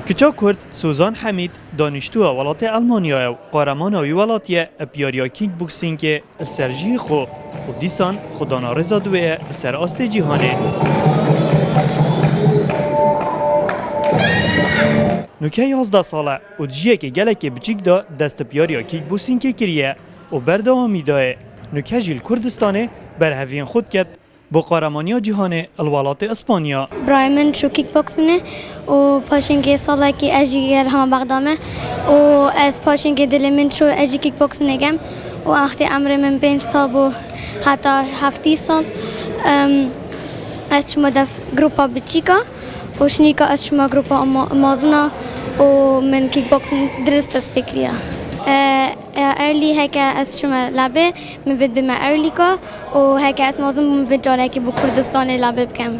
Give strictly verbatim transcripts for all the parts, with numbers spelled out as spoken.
Kiça Kurd Sozan Hemîd danîştûya welatê Elmanyayê û qaremana wî welatî ye ep yariya kickboxingê li ser jiyê xwe û dîsan xwe dana rêza diwê ye li ser astê cîhanê. Nûke yazdeh sal e û di jiyekê gelekê biçîk de dest bi yariya kickboxingê kiriye û berdewamî dayê. Nûke jî li Kurdistanê berheviyên xwe diket. Bo qaremaniya cîhanê li welatê Îspanya. Birayê min çû kickboxingê û paşinkê salekî ez jî gel hema bexda me û ez paşinkê dilê min çû ez jî kickboxingê kem û wextê emrê min pênc sal bû heta heftî sal. Em, ez çûma def grupa biçîka û şinîka ez çûma grupa ma-, mazina û min kickboxing dirist dest pê kiriya. E, e, ewlî heke ez çûme labê, min vê bime ewlîka û heke ez mezin bûm vê carekê bo Kurdistanê labê bikem.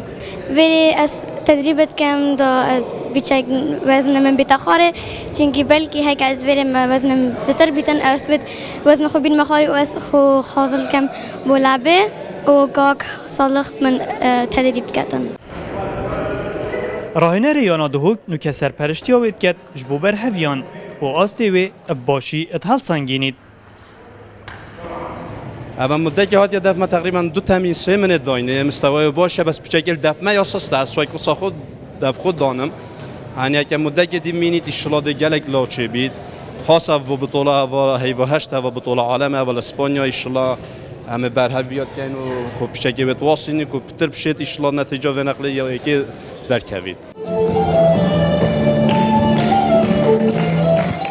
Vêrê ez tedrîb dikem da ez biçek wezne min bîte xwarê. Çinkî belkî heke ez vêrê me wezne min bitir bîtin, ez wê wezne xwe bînme xwarê û ez xwe hazir dikem bo labê û kak Salix min, e, tedrîb diketin. Rahênerê Yana Duhok nûke serperiştiya wê diket ji bo berheviyan û astê wê bi başî dihelsengînît. Eva mudekê hatiye def me teqrîben du temîn sê minê dayne. Mistewayê baş e, bes piçekê li def me ya sist e. Ez wek wisa xwe def xwe danim. Hanî eke mudekê dî mînît, îşila dê gelek law çêbît. Xas ev bo bitola eva heyva heşt, eva bitola alem, eva li Spanya îşila em ê berhev viya dikeyn û xwe piçekê wê twasînî ku pitir bişêt îşila netîca vê neqlê ya yekê derkevît.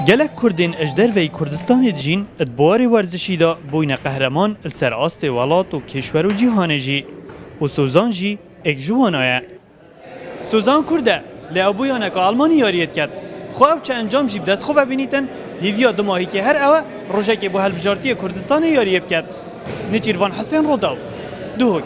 Gelek Kurdên ji derveyî Kurdistanê dijîn, di buwarê werzişî de bûyne qehreman li ser astê welat û kêşwer û cîhanê jî. Û Sozan jî êk ji wana ye. Sozan Kurd e, lê ew bûyaneka Almanî yariyê diket. Xwe ew çi encam jî bi dest xwe ve bînîtin, hîviya dumahîkê her ew e, rojekê bo hilbijartiyê Kurdistanê yariyê biket. Nêçîrvan Husên, Rodaw, Duhok.